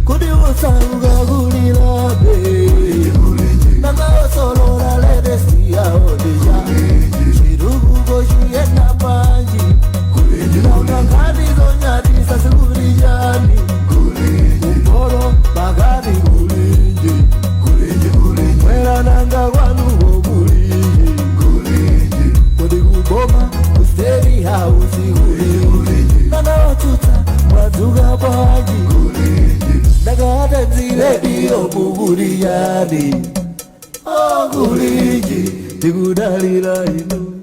Kodi osauka kulilabe? Nanga osolola latest yawo ndija? Chitukuko chiyenda bwanji? Nanga nkhani zonyadisa zikuli chani? Kumpoto, pakati kulinji? Mwera nanga kwanuko kulinji? Kodi kuboma, ku State House kulinji? Nanga otsutsa mwadzuka bwanji? Ndakata dzirediyo mukuli yani? Okulinji, tikudalira inu,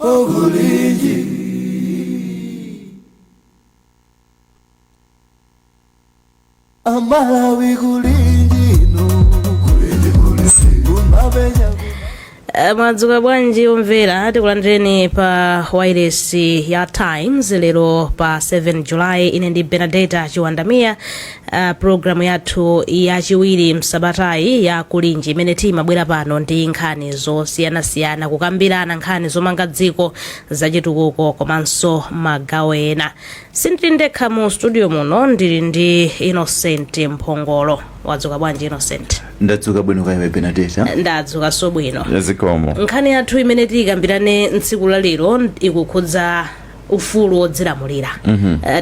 okulinji. Amalawi kulinji inu, kumapenya. Mwadzuka bwanji omvera? Tikulandireni pa wireless ya Times lero pa 7 July. Ine ndi Benadeta Chiwandamiya. Programu yathu yachiwiri msabatayi ya Kulinji, imene timabwera pano ndi nkhani zosiyanasiyana, kukambirana nkhani zomanga dziko, zachitukuko komanso magawo ena. Sindili ndekha mu studio muno, ndili ndi Innocent Mphongolo. Wadzuka bwanji, Innocent? Ndadzuka bwino, kaiwe Benadeta? Ndadzukanso bwino. Zikomo. Nkhani yathu imene tiyikambirane ntsiku la lero ikukhudza ufulu wodzilamulira.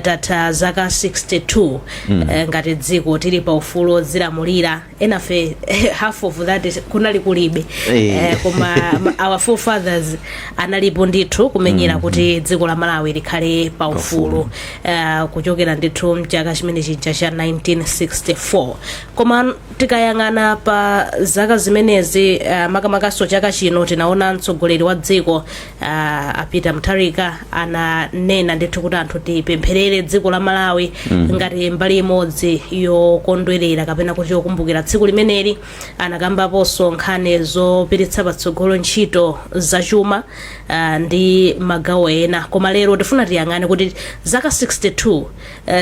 Tatha zaka 62 ngati dziko tili pa ufulu wodzilamulira. Enafe half of that kunali kulibe. Koma our forefathers analipo ndithu kumenyera kuti dziko la Malawi likhale pa ufulu, kuchokera ndithu mchaka chimene chija cha 1964. Koma tikayang'ana pa zaka zimenezi, makamakaso chaka chino, tinaona mtsogoleri wa dziko, a Peter Mutharika, ananena ndithu kuti anthu tipempherere dziko la Malawi ngati mbali imodzi yokondwerera kapena kuti yokumbukira tsiku limeneli. Anakambaponso nkhani zopititsa patsogolo ntchito zachuma ndi magawo ena. Koma lero tifuna tiyang'ane kuti zaka 62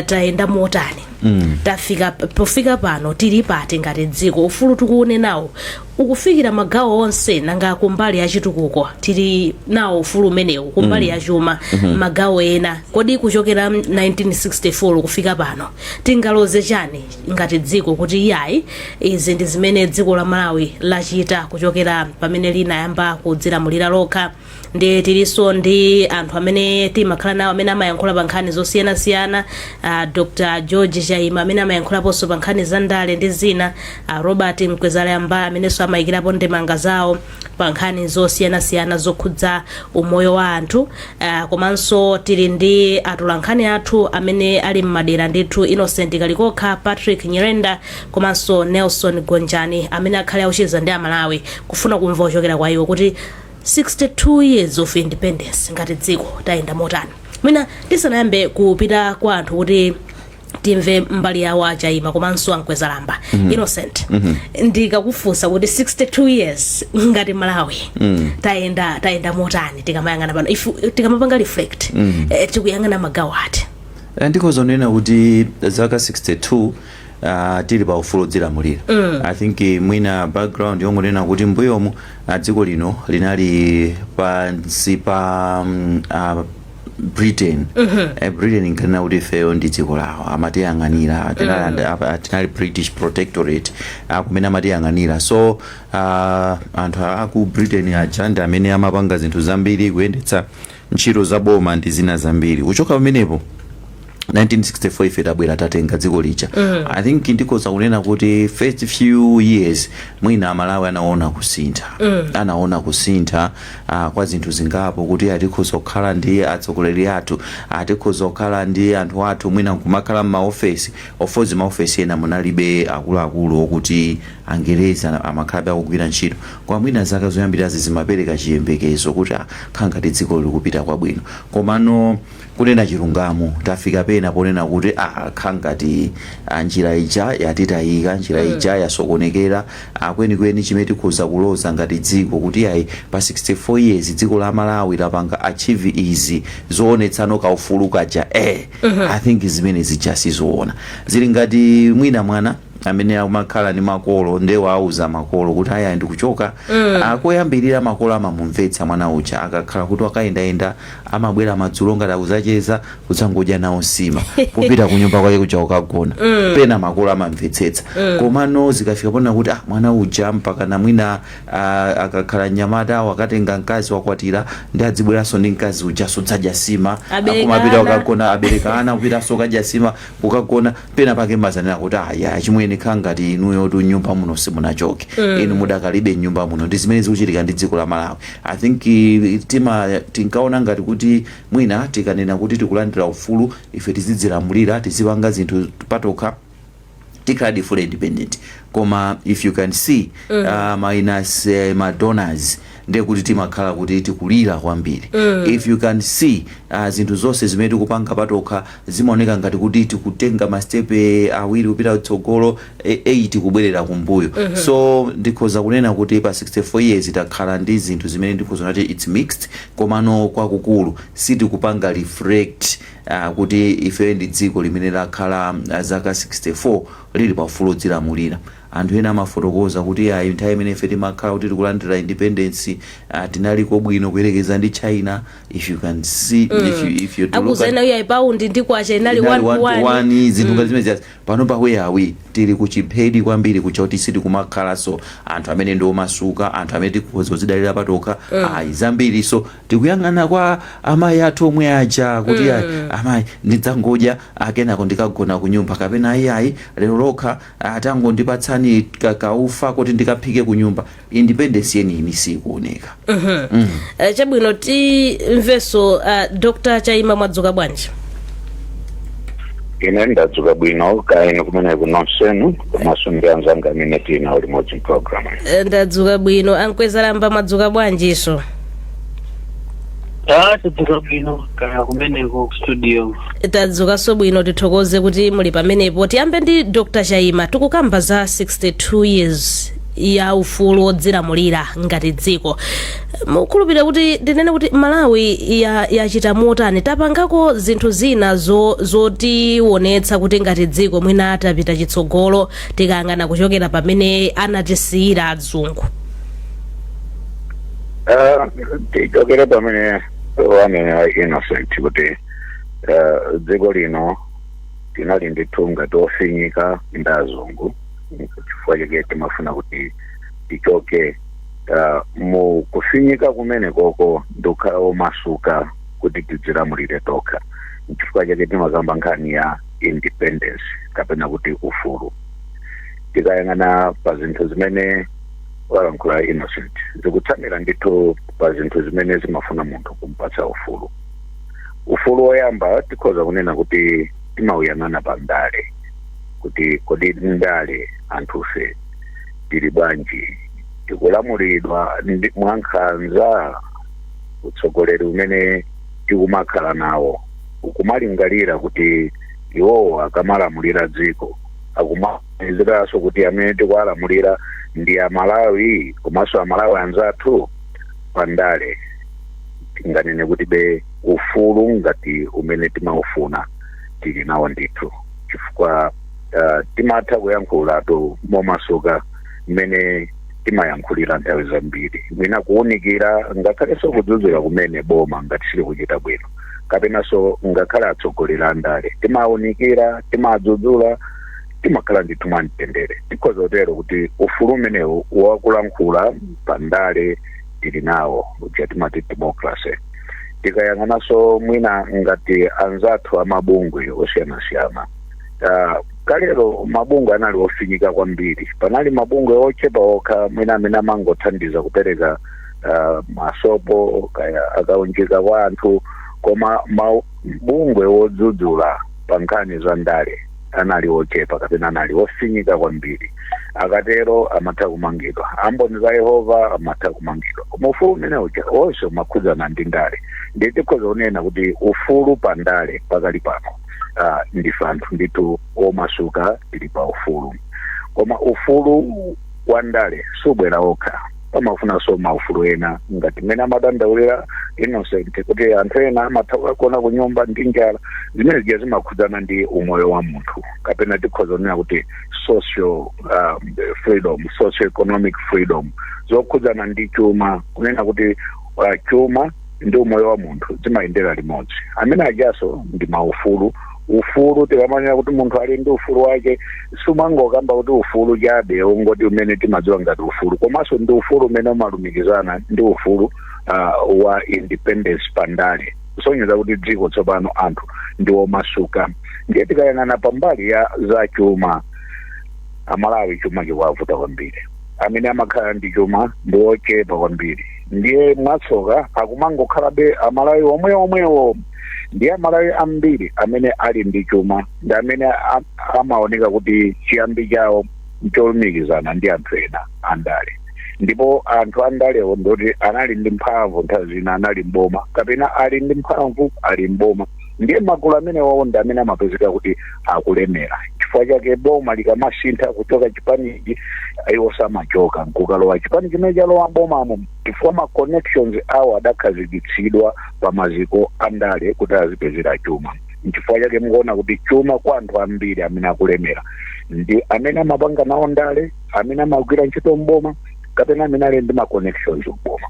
tayenda motani, tafika pofika pano tili pati ngati dziko, ufulu tikuunenawo ukufikira magawo onse, nanga kumbali ya chitukuko tili nawo ufulu umenewu, kumbali ya chuma, magawo ena. Kodi kuchokera 1964 kufika pano tingaloze chani ngati dziko kuti iyayi, izi ndi zimene dziko la Malawi lachita kuchokera pamene linayamba kudzilamulira lokha? Ndi tilinso ndi anthu amene timakhala nawo amene amayankhula pa nkhani zosiyanasiyana, Dr George Chaima amene amayankhulaponso pa nkhani za ndale ndi zina, Robert Mkwezalamba amenenso amayikirapo ndemanga zawo pa nkhani zosiyanasiyana zokhudza umoyo wa anthu, komanso tili ndi atolankhani athu amene ali mmadera ndithu, Innocent Kalikokha, Patrick Nyirenda komanso Nelson Gonjani, amene akhale akucheza ndi Amalawi kufuna kumva kuchokera kwa iwo kuti 62 years of independence ngati dziko tayenda motani. Mwina tisanayambe kupita kwa anthu kuti timve mbali yawo aChaima komanso aMkwezalamba, Innocent, ndikakufunsa kuti 62 years ngati Malawi tayenda motani, tikamayang'ana pano, if tikamapanga reflect, tikuyang'ana magawo ati? Ndikhozonena kuti zaka 62 tili pa ufulu odzilamulira, I think mwina background yongonena kuti mbuyomu dziko lino linali pansi pa Britain. Britain inkanena kuti ifeyo ndi dziko lawo, amatiyang'anira. Tinali British protectorate, kumene amatiyang'anira. So anthu aku Britain aja ndi amene amapanga zinthu zambiri, kuyendetsa ntchito za boma ndi zina zambiri. Kuchoka pamenepo, 1964 ife tabwera, tatenga dziko lija. I think ndikhoza kunena kuti first few years mwina Amalawi anaona kusintha, anaona kusintha kwa zinthu zingapo, kuti atikhoza kukhala ndi atsogoleri athu, atikhoza kukhala ndi anthu athu, mwina nkumakhala m'maofesi. Of course maofesi ena munalibe akuluakulu okuti Angerezi amakhalabe akugwira ntchito, koma mwina zaka zoyambirazi zimapereka chiyembekezo kuti khala ngati dziko likupita kwabwino. Komano kunena chilungamo, tafika pena ponena kuti khala ngati njira ija yatitayika, njira ija yasokonekera. Kwenikweni chimene tikhoza kuloza ngati dziko kuti ayi, pa 64 years dziko la Malawi lapanga achieve izi zoonetsano kaufulu kaja, I think zimene zija sizoona. Zili ngati mwina mwana amene amakhala ndi makolo, nde wauza makolo kuti aya, ndikuchoka. Akoyambirira makolo amamumvetsa mwana uja. Akakhala kuti akayendayenda, amabwera madzulo ngati akuzacheza, kudzangodya nawo nsima, kupita kunyumba kwake kuja kukagona. Pena makolo amamvetsetsa. Komano zikafika pona kuti mwana uja mpaka namwina akakhala mnyamata, wakatenga mkazi, wakwatira, ndi adzibweranso ndi mkazi ujaso dzadya sima, Abereka akumapita ana. kukagona, abereka ana, kupitanso kadya sima, kukagona, pena pake mazanena kuti aya, chimwene, khala ngati inuyo tu nyumba muno simunachoke, inu mudakalibe nyumba muno. Ndi zimene zikuchitika ndi dziko la Malawi. I think tima tinkaona ngati kuti mwina tikanena kuti tikulandira ufulu, ife tizidzilamulira, tizipanga zinthu patokha, tikhaladi fully independent. Koma if you can see, minus ma donors, ndiye kuti timakhala kuti tikulira kwambiri. If you can see, zinthu zonse zimene tikupanga patokha zimaoneka ngati kuti tikutenga mastepe 2 kupita kutsogolo, 8 kubwerera kumbuyo. So ndikhoza kunena kuti pa 64 years takhala ndi zinthu zimene ndikhoza kuti it's mixed. Komano kwakukulu sitikupanga reflect kuti ife ndi dziko limene lakhala zaka 64 lili paufulu odzilamulira. Anthu ena amafotokoza kuti ayi, nthawi imene ife timakhala kuti tikulandira independence, tinaliko bwino kuyerekeza ndi China. If you can see, if you to look at Akuzena uya, paundi ndi kwacha inali inali 1 to 1 to 1. 1, zinthu ngati zimene ziyazi. Pano paweyawi tili kuchiphedi kwambiri, kucha kuti sitikumakhalanso anthu amene ndi omasuka, anthu amene tikhoza kuzidalira patokha. Ayi, zambiri so tikuyang'ana kwa amayi athu omwe aja kuti ayi, amayi, ndidzangodya, akenako ndikagona ku nyumba, kapena ayi, ayi, lero lokha atangondipatsani kaufa kuti ndikaphike ku nyumba. Independence yeniyeni sikuoneka. Chabwino, timvenso Dr Chaima. Mwadzuka bwanji? Ine ndadzuka bwino, kaya inu kumeneko nonsenu, komanso ndi anzanga amene tinawo limodzi program. Ndadzuka bwino. Ankwezalamba, mwadzuka bwanjiso? Ah, tadzuka bwino, kaya kumeneko ku studio? Tadzukanso bwino, tithokoze kuti muli pamenepo. Tiyambe ndi Dr Chaima. Tikukamba za 62 years ya ufulu wodzilamulira ngati dziko. Mukhulupirira kuti ndinene kuti Malawi yachita motani? Tapangako zinthu zina zotionetsa kuti ngati dziko mwina tapita chitsogolo tikayang'ana kuchokera pamene anatisiyira adzungu? Tichokere pamene wanena Innocent kuti dziko lino tinali ndithu ngati ofinyika ndi azungu. Chifukwa chake timafuna kuti tichoke mu kufinyika kumene koko ndikukhala omasuka kuti tidzilamulire tokha. Chifukwa chake timakamba nkhani ya independence kapena kuti ufulu. Tikayang'ana pa zinthu zimene walankhula Innocent, zikutsamira ndithu pa zinthu zimene zimafuna munthu kumpatsa ufulu. Ufulu woyamba tikhoza kunena kuti timawuyang'ana pa ndale, kuti kodi ndale anthufe tili bwanji? Tikulamulidwa mwankhanza? Utsogoleri umene tikumakhala nawo ukumalingalira kuti iwowo akamalamulira dziko akumaganiziranso kuti amene tikuwalamulira ndi Amalawi komanso Amalawi anzathu? Pandale tinganene kuti be ufulu ngati umene timaufuna tili nawo ndithu, chifukwa timatha kuyankhulatu momasuka mmene timayankhulira nthawi zambiri, mwina kuwunikira ngakhalenso kudzudzula kumene boma ngati sili kuchita bwino, kapenanso ngakhale atsogoleri a ndale timawunikira, timadzudzula, timakhala ndithu mwamtendere. Tikhoza kutero kuti ufulu umenewu wakulankhula pandale tili nawo, uja timati democracy. Tikayang'ananso mwina ngati anzathu amabungwe osiyanasiyana, kalero mabungwe anali ofinyika kwambiri. Panali mabungwe ochepa okha mwina amene amangothandiza kupereka masopo kaya akaunjika kwa anthu, koma mabungwe wodzudzula pa nkhani za ndale anali ochepa kapena anali ofinyika kwambiri. Akatero amatha kumangidwa, amboni za Yehova amatha kumangidwa. Koma ufulu umene uja onse umakhudzana ndi ndale. Ndiye tikhoza kunena kuti ufulu pa ndale pakali pano, ndife anthu ndithu omasuka, tili pa ufulu. Koma ufulu wa ndale subwera okha, pamafunanso maufulu ena, ngati mmene amadandaulira Innocent kuti anthu ena amatha kukagona ku nyumba ndi njala. Zimene zija zimakhudzana ndi umoyo wa munthu, kapena tikhoza kunena kuti social freedom, socio economic freedom, zokhudzana ndi chuma, kunena kuti chuma ndi umoyo wa munthu zimayendera limodzi. Amene ajaso ndi maufulu. Ufulu, tikamanena kuti munthu ali ndi ufulu wake, sumangokamba kuti ufulu chabe ungoti umene timadziwa ngati ufulu, komanso ndi ufulu umene umalumikizana ndi ufulu wa independence pandale, kusonyeza kuti dziko tsopano anthu ndi omasuka. Ndiye tikayang'ana pambali ya za chuma, Amalawi chuma chikuwavuta kwambiri. Amene amakhala ndi chuma ndi ochepa kwambiri. Ndiye mwatsoka akumangokhalabe Amalawi omwe omwewo. Ndiye Amalawi ambiri amene ali ndi chuma ndi amene amaoneka kuti chiyambi chawo ncholumikizana ndi anthu ena andale, ndipo anthu andalewo ndoti anali ndi mphamvu, nthawi zina anali mboma kapena ali ndi mphamvu, ali mboma. Ndiye magulu amenewo ndi amene amapezeka kuti akulemera. Chifukwa chake boma likamasintha kuchoka chipanichi, iwo samachoka nkukalowa chipani chimene chalowa bomamo, chifukwa ma connections awo adakhazikitsidwa pa maziko andale kuti azipezera chuma. Nchifukwa chake mukuona kuti chuma kwa anthu ambiri amene akulemera ndi amene amapanga nawo ndale, amene amagwira ntchito mboma kapena amene ali ndi ma connections mboma,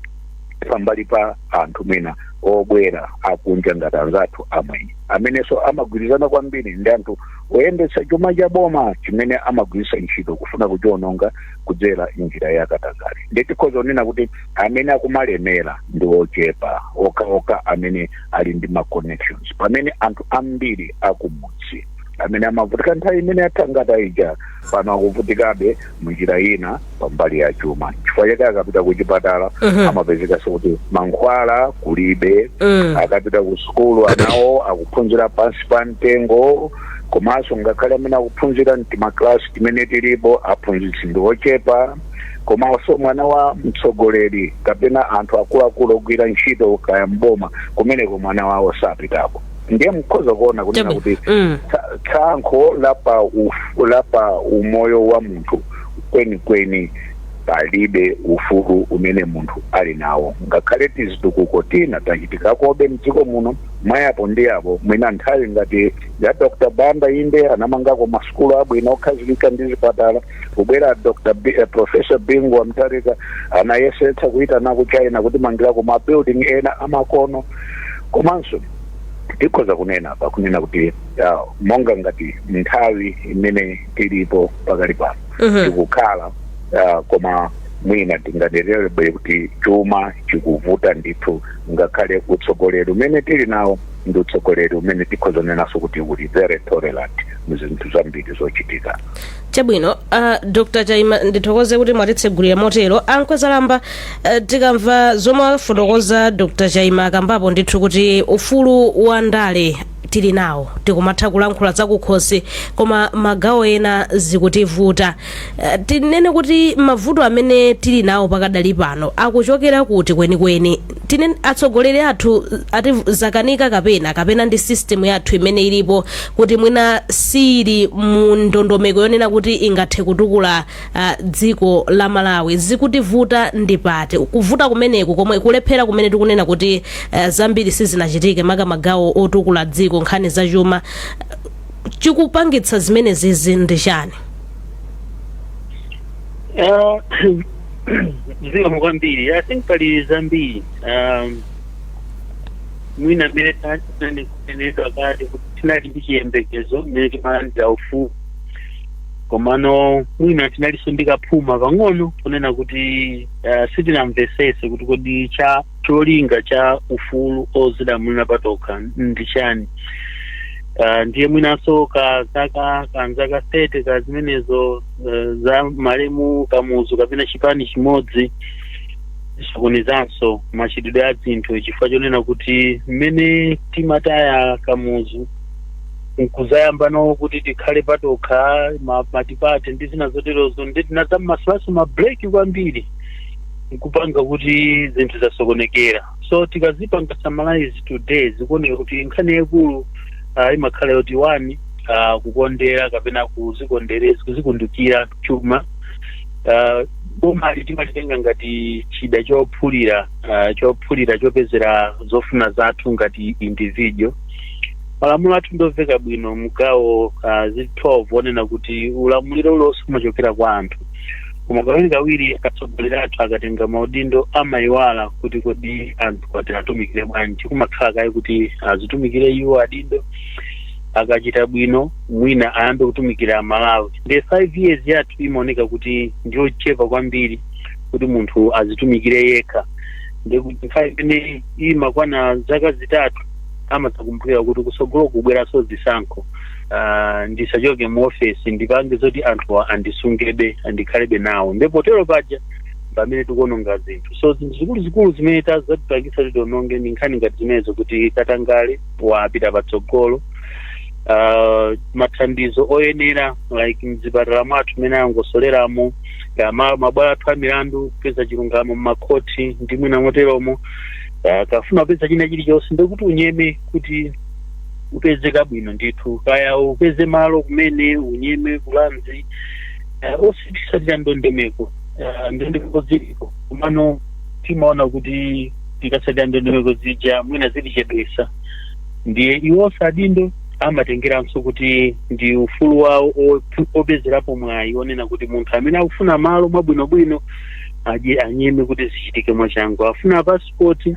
pambali pa anthu mwina obwera akunja ngati anzathu amwenye, amenenso amagwirizana kwambiri ndi anthu oyendetsa chuma cha boma chimene amagwiritsa ntchito kufuna kuchiononga kudzera njira ya katangale. Ndiye tikhoza kunena kuti amene akumalemera ndi ochepa okhaokha amene ali ndi ma connections, pamene anthu ambiri akumudzi amene amavutika nthawi imene athangata ija, pano akuvutikabe munjira ina pambali ya chuma. Chifukwa chake akapita kuchipatala amapezekanso kuti mankhwala kulibe. Akapita ku sukulu, anawo akuphunzira pansi pa mtengo, komanso ngakhale amene akuphunzira mtimaklasi timene tilipo, aphunzitsi ndi ochepa. Komanso mwana wa mtsogoleri kapena anthu akuluakulu ogwira ntchito kaya mboma kumeneko, mwana wawo sapitako. Ndiye mukhoza kuona kunena kuti tsankho lapa umoyo wa munthu kwenikweni, palibe ufulu umene munthu ali nawo, ngakhale tizitukuko tina tachitikakobe mdziko muno mwayapo ndi apo. Mwina nthawi ngati ya Dr Banda, inde, anamangako masukulu abwino okhazikika ndi zipatala. Kubwera Dr. Professor Bingu wa Mutharika, anayesetsa kuitana ku China kuti mangirako ma building ena amakono. Komanso tikhoza kunena pakunena kuti monga ngati nthawi imene tilipo pakali pano, tikukhala koma mwina tingadererebe kuti chuma chikuvuta ndithu, ngakhale utsogoleri umene tili nawo ndi utsogoleri umene tikhoza kunenanso kuti uli very tolerant muzinthu zambiri zochitika. Chabwino, Dr Chaima, ndithokoze kuti mwatitsegulira motero. Ankwezalamba, tikamva zomwe afotokoza Dr Chaima, akambapo ndithu kuti ufulu wa ndale tili nawo, tikumatha kulankhula zakukhosi, koma magawo ena zikutivuta. Tinene kuti mavuto amene tili nawo pakadali pano akuchokera kuti kwenikweni? Tinene atsogoleri athu ati zakanika, kapena ndi system yathu imene ilipo kuti mwina sili mu ndondomeko yonena kuti ingathe kutukula dziko la Malawi? Zikutivuta ndi pati? Kuvuta kumeneku komwe kulephera kumene tikunena kuti zambiri sizinachitike, maka magawo otukula dziko, nkhani zachuma, chikupangitsa zimenezizi ndi chani? Zikomo kwambiri. I think pali zambiri. Mwina mmene tanenedwa kale kuti tinali ndi chiyembekezo mmene timalandira ufulu, komano mwina tinalinso ndi kaphuma pang'ono kunena kuti sitinamvesese kuti kodi cha cholinga cha ufulu ozilamulira patokha ndi chani. Ndiye mwinanso ka zaka kanzaka 30 ka zimenezo za malemu Kamuzu kapena chipani chimodzi sokonezanso machitidwe a zinthu, chifukwa chonena kuti mmene timataya Kamuzu nkuzayamba no kuti tikhale patokha, multiparty ndi zina zoterozo, ndi tinadzammasulaso ma brake kwambiri nkupanga kuti zinthu zasokonekera. So tikazipanga summarize today, zikuoneka kuti nkhani yaikulu imakhala yoti one, kukondera kapena kuzikondereza, kuzikundukira chuma. Boma timalitenga ngati chida chophulira, chopezera zofuna zathu ngati individual. Malamulo athu ndomveka bwino mugawo 12 onena kuti ulamuliro uliwonse umachokera kwa anthu, koma kawiri kawiri atsogoleri athu akatenga maudindo amayiwala kuti kodi anthu ati atumikire bwanji. Kumakhala kaye kuti azitumikire iwo adindo, akachita bwino mwina ayambe kutumikira Amalawi. Ndi 5 years yathu imaoneka kuti ndiyochepa kwambiri kuti munthu azitumikire yekha. Ndikuti nthawi imene imakwana zaka 3 amadzakumbukira kuti kusogolo kubweranso zisankho, ndisachoke mu ofesi, ndipange zoti anthu andisungebe, andikhalebe nawo. Ndipo tero paja pamene tikuononga zinthu. So zinthu zikuluzikulu zimene tazatipangisa kuti tiononge ndi nkhani ngati zimenezo, kuti katangale wapita patsogolo, mathandizo oyenera like mzipatala mwathu mmene angosoleramo, mabwalo athu a milandu, kupeza chilungamo mmakhoti ndi mwina moteromo. Kafuna kupeza china chilichonse ndikuti unyeme kuti upeze kabwino ndithu, kaya upeze malo kumene unyeme ku Lands, osatitsatira ndondomeko. Ndondomeko ziliko, komano timaona kuti tikatsatira ndondomeko zija mwina zitichedwesa. Ndiye iwonso adindo amatengeranso kuti ndi ufulu wawo opezerapo mwayi onena kuti munthu amene akufuna malo mwabwinobwino adye anyeme kuti zichitike mwachangu, afuna passport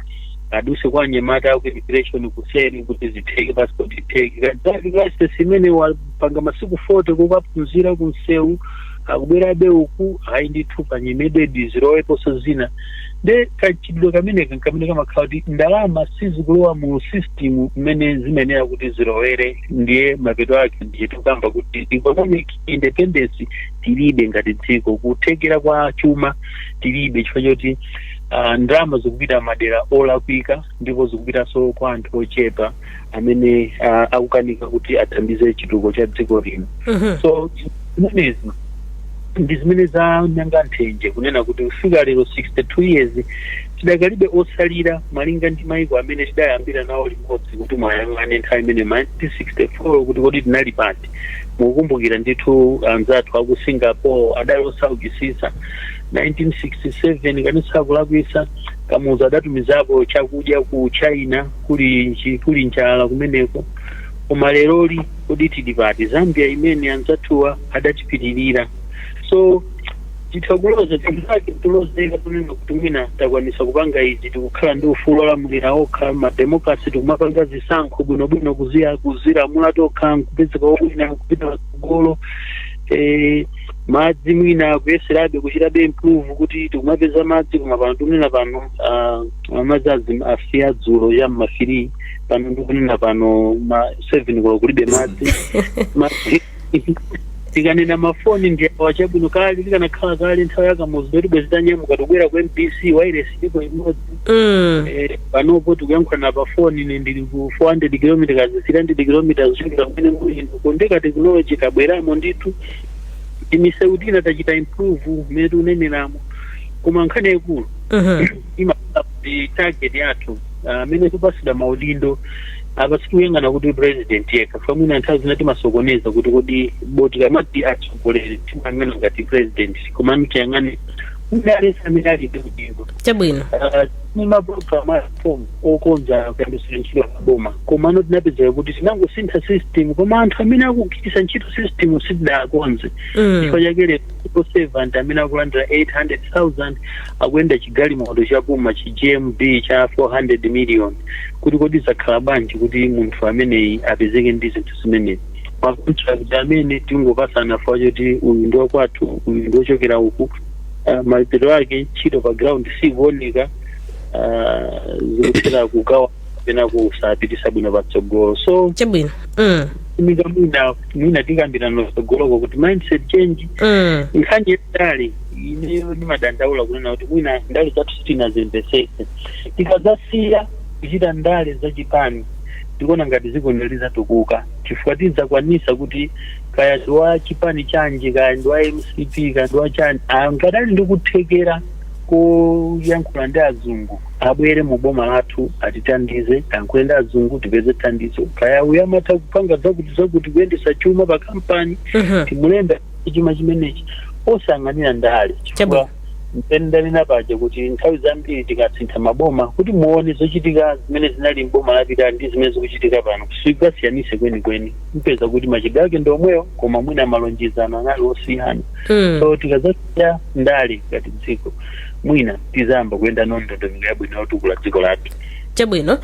aduse kwa anyamata aku immigration kuseri kuti zitheke, passport itheke, driving license imene wapanga masiku 40 kukaphunzira kumsewu akubwerabe uku, ayi ndithu panyemedwe ziloweponso zina. Nde kachitidwe kameneka kamene kamakhala kuti ndalama sizikulowa mu system mmene zimayenera kuti zilowere. Ndiye mapeto ake ndiye tikamba kuti economic independence tilibe ngati dziko, kuthekera kwa chuma tilibe, chifukwa choti ndalama zikupita madera olakwika ndipo zikupitanso kwa anthu ochepa amene akukanika kuti athandize chitukuko cha dziko lino. So zimenezi ndi zimene zanyanga nthenje kunena kuti kufika lero 62 years tidakalibe osalira malinga ndi maiko amene tidayambira nawo limodzi. Kuti mwayang'ane nthawi imene 1964 kuti kodi tinali pati, mukukumbukira ndithu anzathu aku Singapore adali osaukisisa. 1967 kanisa kulakwisa, Kamuzu adatumizapo chakudya ku China kuli njala kumeneko. Koma leroli kodi tili pati? Zambia imene anzathuwa adatipitirira. So titha kuloza zinthu zake tulozeka tunena kuti mwina takwanisa kupanga izi, tikukhala ndi ufulu olamulira okha, ma democracy, tikumapanga zisankho bwinobwino, kuzilamula tokha, nkupezeka wina kupita patsogolo. Madzi mwina kuyeserabe kuchitabe improve kuti tikumapeza madzi, koma pano tikunena pano madzi asiya dzulo ya mma 3, pano ndikunena pano ma 7 koloko kulibe madzi. Tikanena mafoni ndi awa chabwino, kale tikanakhala kale nthawi yakamuzu ndoti bwezi tanyamuka tikubwera ku MBC, wireless ilipo imodzi. Panopo tikuyankhulana pa foni, ine ndili ku 400 kilometers, 300 kilometers kuchokera kumene muli inu. Kondeka technology kabweramo ndithu, timisewu tina tachita improve mmene tikuneneramo, koma nkhani yaikulu imakhala kuti target yathu amene tipasidwa maudindo apa, sitikuyang'ana kuti president yekha. Fa mwina nthawi zina timasokoneza kuti kodi boti kamati atsogoleri timayang'ana ngati president, koma tiyang'ane mwina aliyense amene ali ndi udindo. Ni mapulogalamu a reform okonza kuyambisira ntchito ya boma, koma ano tinapezeka kuti tinangosintha system, koma anthu amene akugwiritsa ntchito system sitidakonze. Chifukwa chake lero civil servant amene akulandira 800,000 akuyenda chigalimoto chapuma chi GMB cha 400 million. Kuti kodi zakhala bwanji kuti munthu ameneyi apezeke ndi zinthu zimenezi? Ma contract amene tingopasana fa choti uyu ndi wakwathu, uyu ndi wochokera uku, mapeto ake ntchito pa ground sikuoneka, zikuthera kugawa kapena kusapitisa bwino patsogolo. So Chabwino. Mika mwina tikambirana patsogoloko kuti mindset change. Nkhani yandale ineyo ndimadandaula kunena kuti mwina ndale zathu sitinazimvesese. Tikadzasiya kuchita ndale zachipani, ndikuona ngati dziko lino lizatukuka, chifukwa tidzakwanisa kuti kaya ndi wa chipani chanji, kaya ndi wa MCP, kaya ndi wa chani, ngati ali ndi kuthekera koyankhula ndi azungu, abwere mu boma lathu atithandize, ayankhule ndi azungu tipeze thandizo. Kaya uyu amatha kupanga zakuti zakuti, kuyendesa chuma pa kampani, timulembe chuma chimenechi, osayang'anira ndale, chifukwa Chabwino. Mpene ndanena paja kuti nthawi zambiri tikasintha maboma, kuti muone zochitika zimene zinali mboma lapita ndi zimene zikuchitika pano, sikasiyanise kwenikweni. Mpeza kuti machitidwe ake ndi omwewo, koma mwina malonjezano anali osiyana. So tikazasiya ndale ngati dziko, mwina tizayamba kuyenda ndondomeko yabwino yotukula dziko lathu. Chabwino,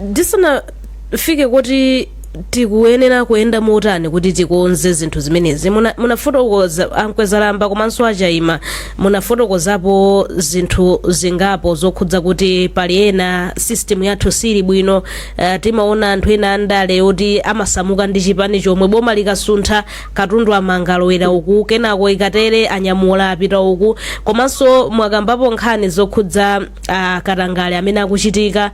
ndisanafike kuti tikuyenera kuyenda motani kuti tikonze zinthu zimenezi, munafotokoza ankwezalamba komanso achaima, munafotokozapo zinthu zingapo zokhudza kuti pali ena system yathu sili bwino. Timaona anthu ena andale oti amasamuka ndi chipani chomwe. Boma likasuntha, katundu amanga alowera uku, kenako ikatere anyamula apita uku. Komanso mwakambapo nkhani zokhudza katangale amene akuchitika.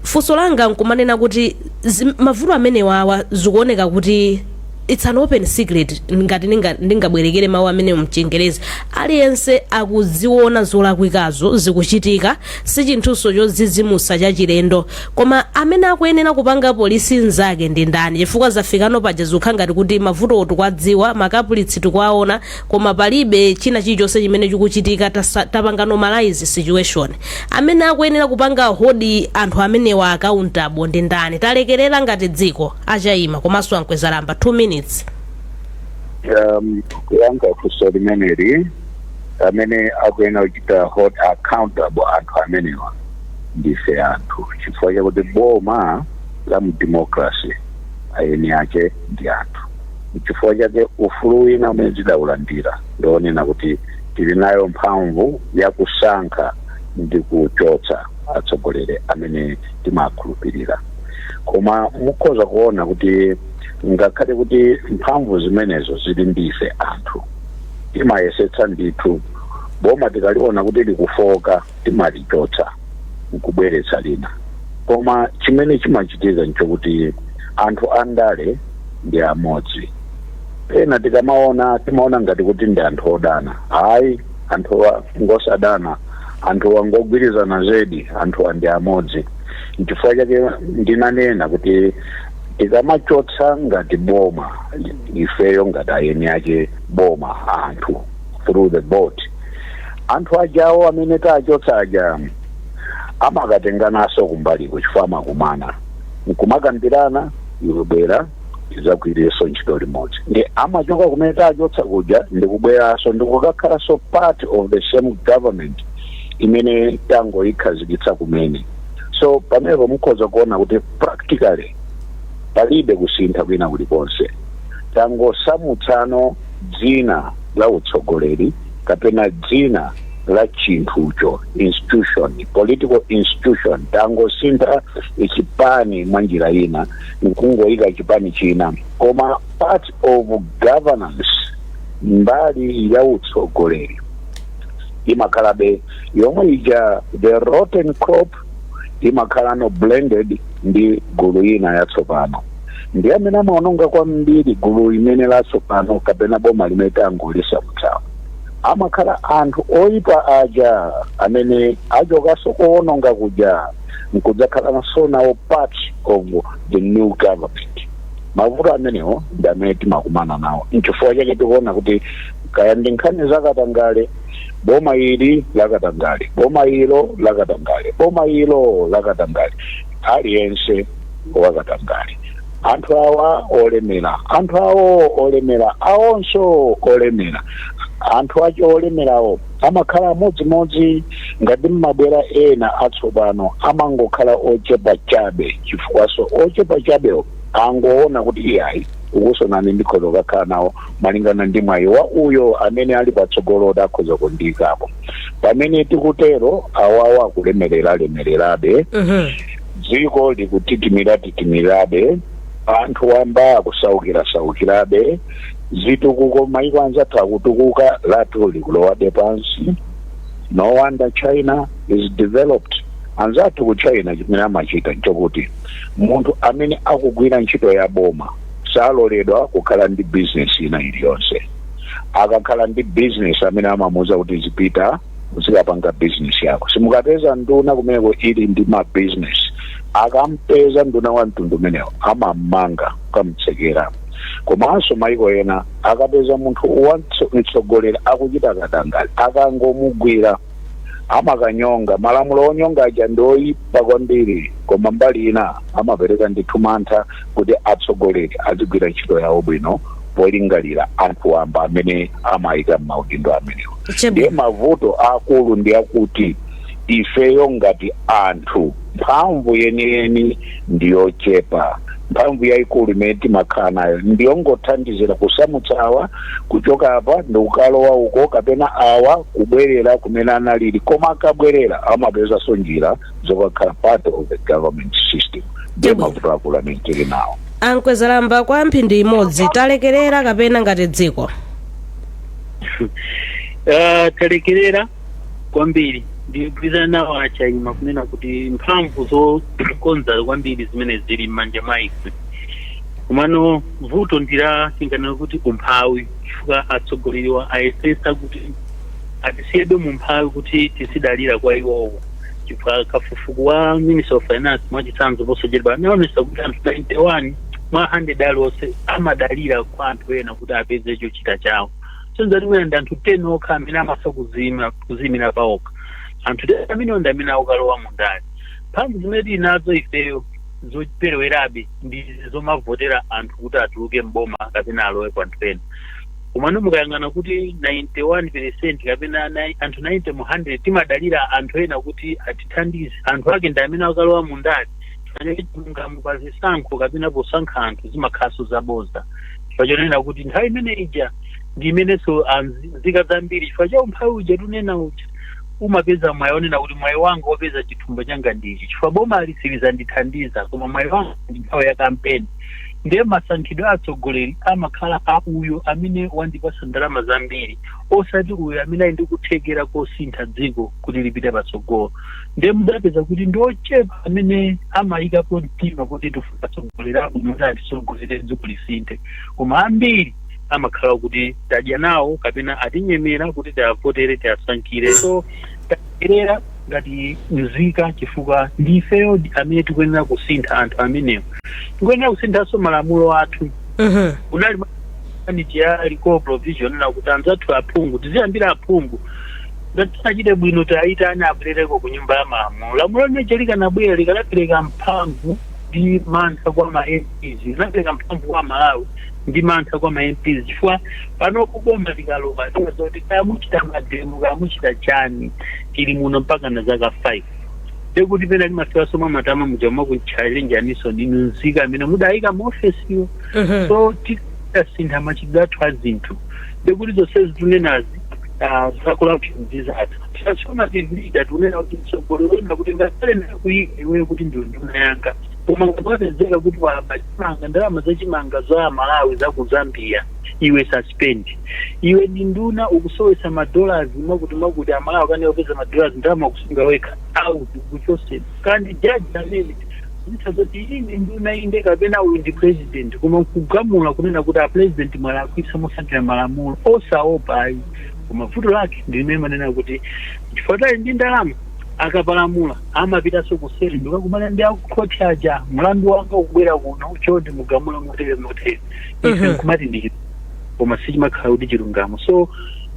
Funso langa nkumanena kuti mavuto amenewawa zikuoneka kuti it's an open secret, ngati ndingabwerekere mawu amene mchingerezi, aliyense akuziona zolakwikazo zikuchitika, si chinthuso chodzidzimutsa chachilendo. Koma amene akuyenera kupanga police nzake ndi ndani? Chifukwa zafikano paja zikukhala ngati kuti mavuto tikwadziwa, ma culprits tikwaona, koma palibe china chilichonse chimene chikuchitika. Tapanga normalize situation. Amene akuyenera kupanga hold anthu amenewa accountable ndi ndani? Talekerera ngati dziko. Achayima komanso ankwezalamba, 2 minutes. Kuyankha funso limeneli, amene akuyenera kuchita hold accountable anthu amenewa ndife anthu, chifukwa chakuti boma la mu democracy eni ake ndi anthu. Chifukwa chake ufulu wina umene tidawulandira ndionena kuti tili nayo mphamvu yakusankha ndi kuchotsa atsogoleri amene timakhulupirira. Koma mukhoza kuona kuti ngakhale kuti mphamvu zimenezo zili ndife anthu, timayesetsa ndithu, boma tikaliona kuti likufoka timalichotsa nkubweretsa lina. Koma chimene chimachitika nchokuti anthu andale ndi amodzi. Pena tikamaona, timaona ngati kuti ndi anthu odana. Hayi, anthuwa ngosadana, anthuwa ngogwirizana zedi, anthuwa ndi amodzi. Nchifukwa chake ndinanena kuti tikamachotsa ngati boma, ifeyo ngati ayeni ake boma anthu, through the vote, anthu ajawo amene tachotsa aja amakatengananso kumbaliko, chifukwa amakumana nkumakambirana, "Iwe bwera tidzagwirenso ntchito limodzi." Ndi amachoka kumene tachotsa kuja ndikubweranso ndikukakhalanso part of the same government imene tangoyikhazikitsa kumene. So pamenepo mukhoza kuona kuti practically palibe kusintha kwina kulikonse, tangosamutsano dzina la utsogoleri kapena dzina la chinthucho, institution, political institution. Tangosintha chipani mwa njira ina nkungoyika chipani china, koma part of governance, mbali ya utsogoleri, imakhalabe yomwe ija. The rotten crop imakhala no blended ndi gulu ina yatsopano, ndi amene amaononga kwambiri gulu limene latsopano kapena boma limene tangolisamutsawo. Amakhala anthu oyipa aja amene achokanso kuononga kuja nkudzakhalanso nawo part of the new government. Mavuto amenewo ndi amene timakumana nawo. Nchifukwa chake tikuona kuti kaya ndi nkhani zakatangale, boma ili lakatangale, boma ilo lakatangale, boma ilo lakatangale, aliyense wakatangale. Anthu awa olemera, anthu awo olemera, awonso olemera, anthu acho olemerawo amakhala amodzimodzi. Ngati mmabwera ena atsopano, amangokhala ochepa chabe, chifukwaso ochepa chabewo angoona kuti iyayi, ukusonani ndikhoza kukakhala nawo malingana ndi mwayi wa uyo amene ali patsogolo kuti akhoza kundiyikapo. Pamene tikutero, awawa akulemerera lemererabe, dziko likutitimira titimirabe, anthu wamba akusaukira saukirabe, zitukuko maiko anzathu akutukuka, lathu likulowabe pansi. No wonder China is developed. Anzathu ku China chimene amachita nchokuti munthu amene akugwira ntchito ya boma saloledwa kukhala ndi business ina iliyonse. Akakhala ndi business, amene amamuuza kuti zipita uzikapanga business yako. Simukapeza nduna kumeneko ili ndi ma business. Akampeza nduna wa mtundu umenewo, amammanga, kamtsekera. Komanso maiko ena akapeza munthu wamtsogoleri akuchita katangale, akangomugwira amakanyonga. Malamulo onyonga aja ndi oyipa kwambiri, koma mbali ina amapereka ndithu mantha kuti atsogoleri azigwira ntchito yawo bwino polingalira anthu wamba amene amayika m'maudindo amenewo. Ndiye mavuto akulu ndi akuti ifeyo ngati anthu mphamvu yeniyeni ndiyochepa. Mphamvu yayikulu imene timakhala nayo ndiyongothandizira kusamutsa awa kuchoka apa ndikukalowa uko, kapena awa kubwerera kumene analili, koma akabwerera amapezanso njira zokakhala part of the government system. Ndiye mavuto akulu amene tili nawo. A Mkwezalamba, kwa mphindi imodzi, talekerera kapena ngati dziko? Talekerera kwambiri. Ndigwirizana nawo achaima kunena kuti mphamvu zokonza kwambiri zimene zili m'manja mwa ife, komano vuto ndila tinganena kuti umphawi, chifukwa atsogoleriwa ayesesa kuti atisiyebe mu umphawi kuti tizidalira kwa iwowo, chifukwa kafukufuku wa Minister of Finance, mwachitsanzo, posachedwa anaonesa kuti anthu 91 mwa 100 aliwonse amadalira kwa anthu ena kuti apeze chochita chawo. Sonzati mwina ndi anthu 10 okha amene amatha kuziyimira paokha. Anthu 10 amenewo ndi amene akukalowa mundale. Mphamvu zimene tili nazo ifeyo zoperewerabe ndi zomavotera anthu kuti atuluke mboma kapena alowe kwa anthu ena. Komano mukayang'ana kuti 91% kapena anthu 90 mu 100 timadalira anthu ena kuti atithandize, anthu ake ndi amene akalowa mundale. Chilungamo pa zisankho kapena posankha anthu zimakhalanso zaboza, chifukwa chonena kuti nthawi imene ija ndi imenenso nzika zambiri, chifukwa cha umphawi uja tunena uja, umapeza mwayi onena kuti mwayi wanga wopeza chithumba changa ndichi, chifukwa boma silizandithandiza, koma mwayi wanga ndi nthawi ya kampeni. Ndiye masankhidwe a atsogoleri amakhala a uyo amene wandipasa ndalama zambiri, osati uyo amene ali ndi kuthekera kosintha dziko kuti lipite patsogolo. Ndiye mudapeza kuti ndi ochepa amene amayikapo mtima kuti tifuna atsogoleri abwino kuti atitsogolere, dziko lisinthe, koma ambiri amakhala kuti tadya nawo kapena atinyemera kuti tiavotere, tiasankhire. So talekerera ngati nzika, chifukwa ndifeyo amene tikuyenera kusintha anthu amenewo. Tikuyenera kusinthanso malamulo athu. Kunali maniji ya recall provision na kuti anzathu aphungu, tiziyambira aphungu, ngati sanachite bwino tayitani abwerereko ku Nyumba ya Malamulo. Lamulo limeje likanabwera likanapereka mphamvu ndi mantha kwa ma MPs, linapereka mphamvu kwa Malawi ndi mantha kwa ma MPs, chifukwa panopo boma likalowa kuti kaya muchita ma demo, kaya muchita chani, tili muno mpaka na zaka 5. Ndekuti pena limafikanso mwa matama muja mwakuchalenjaniso inu nzika amene mudayika mu ofesiyo. So tikasintha machitidwe athu a zinthu, ndekuti zonsezi tunenazi za corruption zizatha. Transformative leader tunena kuti mtsogoleri wena kuti ngakhale ndakuyika iweyo kuti ndiwe nduna yanga, koma ngati wapezeka kuti waba chimanga, ndalama zachimanga za Malawi za ku Zambia, iwe suspend. Iwe ndi nduna, ukusowesa ma dollars mwakuti mwakuti, Amalawi kane upeza ma dollars, ndalama ukusunga wekha, out, ukuchosera. Kandi jaji amene zitha zoti iyi ndi nduna inde kapena uyu ndi president, koma nkugamula kunena kuti a president mwalakwitsa motsatira malamulo, osaopa ayi. Koma vuto lake ndi limene manena kuti chifukwa tali ndi ndalama, akapalamula amapitanso kuseri ndikakumana ndi akukhoti aja, "Mlandu wanga ukubwera kuno, chonde mugamule motere motere." Ife nkumati ndi, koma sichimakhala kuti chilungamo. So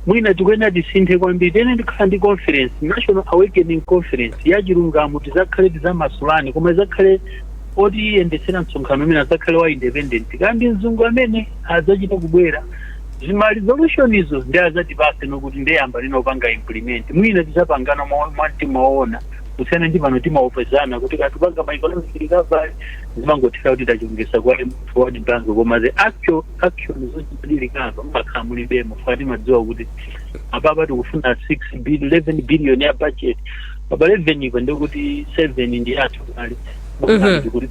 mwina tikuyenera tisinthe kwambiri. Tene tikhala ndi conference, National Awakening Conference ya chilungamo, tizakhale tizamasulani, koma izakhale otiyendetsera msonkhano umene azakhale wa independent, kandi mzungu amene adzachita kubwera zima resolution izo ndi azatipase nokuti ndeyamba linopanga implement. Mwina tizapangana mwa mtima woona, kusiyana ndi pano timaopezana kuti katupanga ma economic recovery, zimangothera kuti tachongesa kwa World Bank, koma the actual action zochita recover mmakhala mulibemo. Fa timadziwa kuti apapa tikufuna 6 billion, 11 billion ya budget, papa 11 ipo ndikuti 7 ndi athu kale ndikuti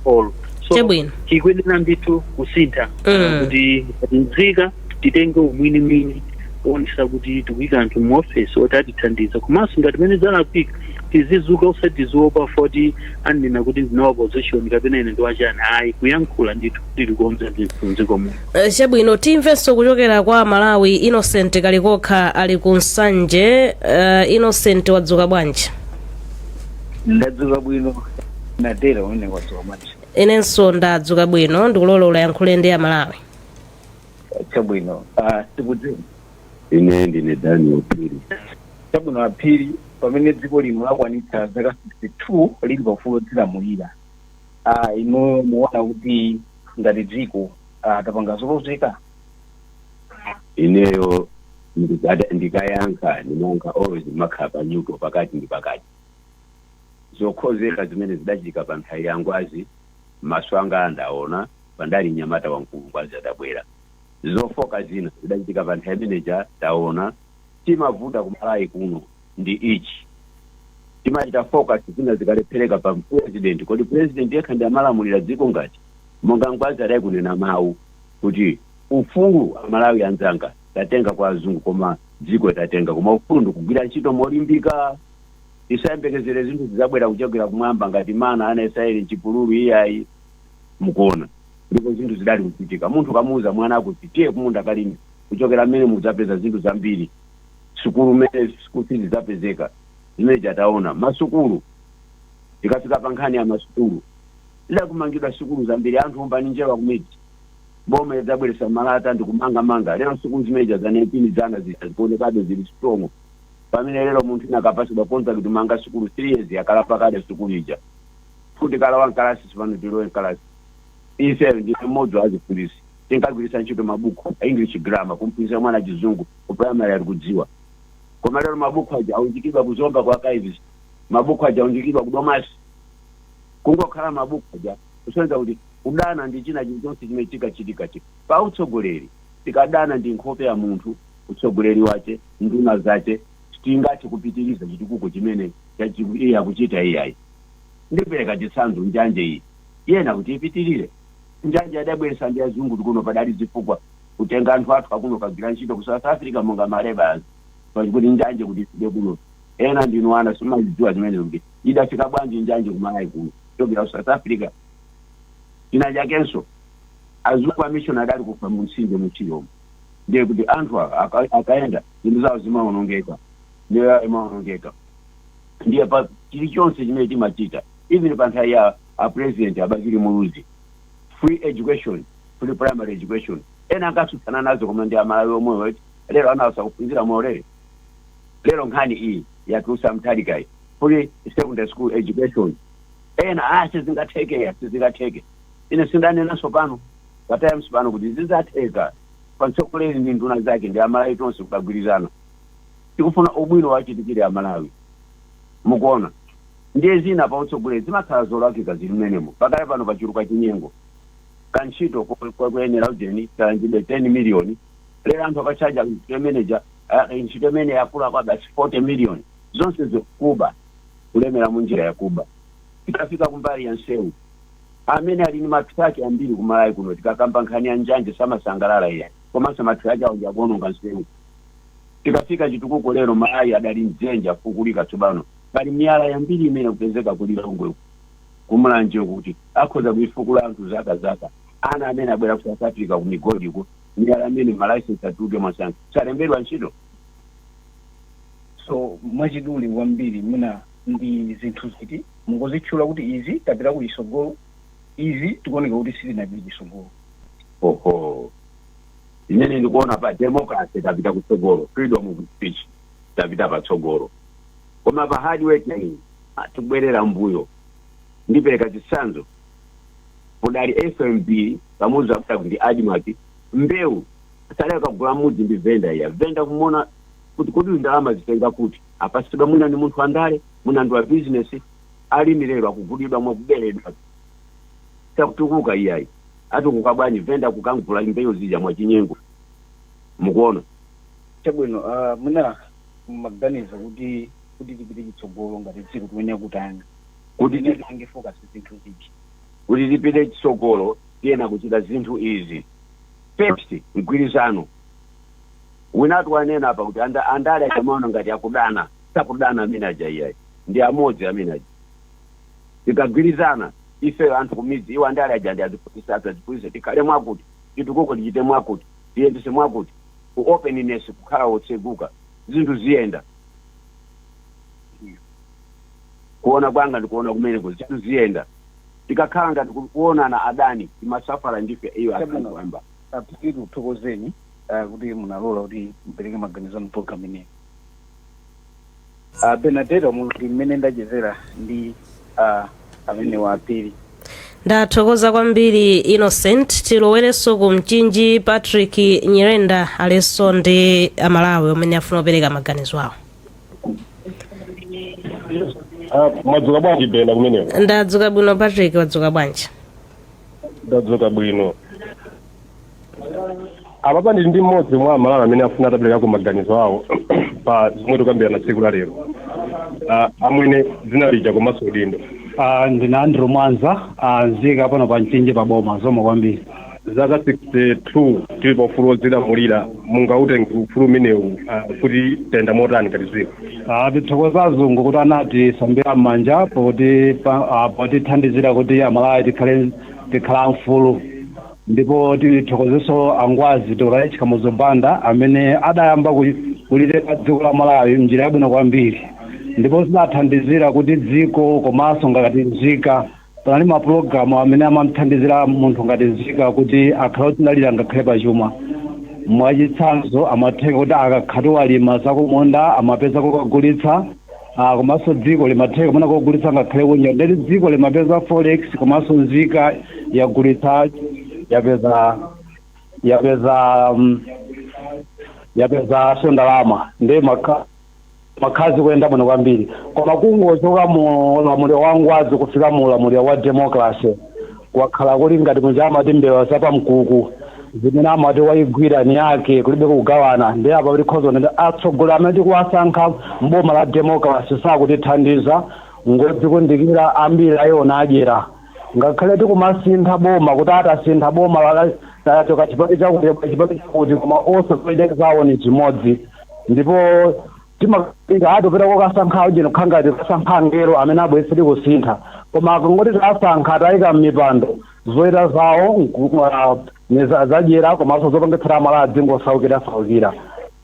all. So chikuyenera ndithu kusintha kuti nzika titenge umwinimwini kuonesa kuti tikuyika anthu mu office oti atithandiza, komanso ngati mene zalakwika tizizuka, usati tiziopa foti anena kuti ndine opposition kapena ine ndiwachani, ayi, kuyankhula ndithu kuti tikonze zinthu mdziko muno. Chabwino, timvenso kuchokera kwa Malawi. Innocent Kalikokha ali ku Nsanje. Innocent, wadzuka bwanji? Ndadzuka bwino, natera umene wadzuka bwanji? Inenso ndadzuka bwino. Ndikulola uyankhule ndi Amalawi. Chabwino, tikudziwa. Ine ndine Daniel Phiri. Chabwino, Aphiri, pamene dziko lino lakwanitsa zaka 62 lili paufulu odzilamulira, inu muona kuti ngati dziko tapanga zolozeka? Ineyo ndikayankha, ndimayankha always makhala pa neutral, pakati ndi pakati. Zokhozeka zimene zidachitika pa nthawi ya Ngwazi, maso anga andaona pandali mnyamata wamkulu, Ngwazi adabwera. Zofoka zina zidachitika pa nthawi imeneja taona. Timavuta kumalawi kuno ndi ichi: timachita focus zina zikalephereka pa president. Kodi president yekha ndi amalamulira dziko? Ngati monga Ngwazi adayi kunena mawu kuti ufulu, Amalawi anzanga, tatenga kwa azungu, koma dziko tatenga, koma ufulu ndikugwira ntchito molimbika. Tisayembekezere zinthu zizabwera kuchokera kumwamba ngati mana ana Israeli mchipululu, iyayi. Mukuona, ndipo zinthu zidali kuchitika. Munthu kamuuza mwana kuti tiye kumunda kalime, kuchokera mmene mudzapeza zinthu zambiri, sukulu mmene school fees zapezeka, zimene chataona masukulu. Tikafika pa nkhani ya masukulu, idakumangidwa sukulu zambiri. Anthu ombani njerwa kumidzi, boma idzabweresa malata ndikumangamanga. Lero sukulu zimeneja za 19 zana zija zikuonekabe zili strong, pamene lero munthu ina akapasidwa contract manga sukulu, 3 years yakalapa kale sukulu ija. Futi kalawa mkalasi, sipano tilowe mkalasi. Ife, ndine mmodzi wa aziphunzitsi, tinkagwiritsa ntchito mabuku a English grammar kumphunzitsa mwana Chizungu ku primary ali kudziwa. Koma lero mabuku aja aunjikidwa kuzomba kwa archives, mabuku aja aunjikidwa ku Domasi, kungokhala mabuku aja. Kusonyeza kuti kudana ndi china chilichonse chimene chikachitika chi pa utsogoleri, tikadana ndi nkhope ya munthu, utsogoleri wace, nduna zace, tingathe kupitiriza chitukuko chimene iye akuchita? Iyayi. Ndipereka chitsanzo, njanje iyi yena kuti ipitirire, njanje adabweresa ndi azungu tikuno. Padali zifukwa kutenga anthu athu akuno kagwira ntchito ku South Africa monga ma labourers, pakuti njanje kuti ifike kuno. Ena ndinu ana, simazidziwa zimene kuti idafika bwanji njanje kumalawi kuno kuchokera ku South Africa. China chakenso, azungu a mission adali kufa mu mtsinje muchiyomo, ndiye kuti anthu awa akaenda zinthu zawo zimaonongeka, miyoyo yawo imaonongeka. Ndiye pa chilichonse chimene timachita, even pa nthawi ya a president Abakili Muluzi, free education, free primary education, ena ankatsutsana nazo, koma ndi Amalawi omwewo lero anawasa kuphunzira maulere. Lero nkhani iyi yatulusa Mutharikayi, free secondary school education, ena a sizingatheke, sizingatheke. Ine sindanenanso pano pa Times pano kuti zidzatheka. Pamtsogoleri ndi nduna zake ndi Amalawi tonse kukagwirizana, tikufuna ubwino wachitikire Amalawi. Mukuona, ndiye zina pa utsogoleri zimakhala zolakika zili mmenemo. Pakale pano pachuluka chinyengo. Kantchito kuyenera ujeni kalanjidwe 10 million, lero anthu akachaja ntchito manager, ntchito imene yakula kwa basi 40 million. Zonse zikuba, kulemera munjira yakuba. Tikafika kumbali ya nsewu, amene ali ndi matraki ambiri kumalawi kuno, tikakamba nkhani ya njanje samasangalala iye, komanso matraki awo ndiakuononga nsewu. Tikafika chitukuko, lero Malawi adali mdzenje afukulika. Tsopano pali miyala yambiri imene kupezeka kulilongwe, kumulanje, kuti akhoza kuifukula anthu zaka zaka. Ana amene abwera ku South Africa ku migodi ku miyala amene ma licence atuluke mwasanga salembedwa ntchito. So mwachidule kwambiri, mwina ndi zinthu ziti mungozitchula kuti izi tapita kuchitsogolo, izi tikuoneka kuti sitinapite kuchitsogolo? Oho, imene ndikuona pa democracy tapita kutsogolo, freedom of speech tapita patsogolo, koma pa hard working tikubwerera mbuyo. Ndipereka chitsanzo, kudali FMB, Kamuzu abwera ndi ADMARC, mbewu sale akagula mudzi ndi venda iya venda kumona kuti kuti ndalama zitenga kuti apasidwa, mwina ni munthu andale, mwina ndi wa business. Alimi lero akugulidwa mwakuberedwa, sakutukuka iyayi. Atukuka bwanji venda kukangula mbewu zija mwachinyengo? Mukuona? Chabwino, mwina maganiza kuti tipite chitsogolo ngati dziko timene kutani? Kuti tipange focus zinthu ziti? Kuti tipite chitsogolo tiyena kuchita zinthu izi. First, mgwirizano. Winatu wanena apa kuti andale achamaona ngati akudana. Sakudana amene aja iyayi, ndi amodzi amene aja. Tikagwirizana ife anthu kumidzi, iwo andale aja ndi aziphunzitsa athu, aziphunzitse tikhale mwakuti chitukuko tichite mwakuti, tiyendese mwakuti, ku openness, kukhala wotseguka, zinthu ziyenda. Kuona kwanga ndikuona kumeneko zinthu ziyenda. Tikakhala ngati kuonana adani, timasafara ndife iyo. Chabwino. Akanthu amba. Apitiri, kuthokozeni kuti munalola kuti mupereke maganizo anu program ineyi. Benadeta, munthu mmene ndachezera ndi amene wa Apiri. Ndathokoza kwambiri, Innocent. Tilowerenso ku Mchinji. Patrick Nyirenda alenso ndi Amalawi amene afuna kupereka maganizo awo. Mwadzuka bwanji, Bena, kumeneko? Ndadzuka bwino, Patrick. Wadzuka bwanji? Ndadzuka bwino. Apapa ndili ndi mmodzi mwa Amalawi amene afuna ataperekako maganizo awo pa zomwe tikambirana tsiku la lero. Amwene, dzina lija komanso udindo? Ndine Andrew Mwanza, nzika pano pa Mchinji pa boma. Zikomo kwambiri. Zaka 62 tili pa ufulu wodzilamulira, mungautenge ufulu umenewu kuti tayenda motani ngati dziko? Tithokoza azungu kuti anatisambira m'manja poti potithandizira kuti Amalawi tikhala mfulu, ndipo tithokozenso angwazi Dr. H Kamuzu Banda amene adayamba kulitenga dziko la Malawi mnjira yabwino kwambiri, ndipo zidathandizira kuti dziko komanso ngati nzika panali mapulogalamu amene amamthandizira munthu ngati nzika kuti akhale odzidalira ngakhale pachuma. Mwachitsanzo, amatheka kuti akakhati walima zakumunda amapeza kokagulitsa, komanso dziko limatheka kumene kogulitsa ngakhale kunja, ndeti dziko limapeza forex, komanso nzika yagulitsa yapeza so ndalama, ndi makhazi kuyenda bwino kwambiri. Koma kungochoka mu ulamuliro wa ngwazi kufika mu ulamuliro wa democracy, kwakhala kuli ngati muja amati mbewa zapamkuku, zimene amati wayigwira ni yake, kulibe kugawana. Ndi apa tikhoza kunena atsogoleri amene tikuwasankha mboma la democracy sakutithandiza, ngodzikundikira ambiri, ayiona adyera. Ngakhale tikumasintha boma, kuti atasintha boma lachoka chipani chakuti, chipani chakuti, koma onse zawo ni chimodzi. Ndipo timaika atopita kokasankha ujeni kukhanga tikasankha angelo amene abwetseri kusintha, koma akangoti tasankha, tayika m'mipando, zoita zawo ni zadyera komanso zopangitsira Amalawi dzingosaukira saukira.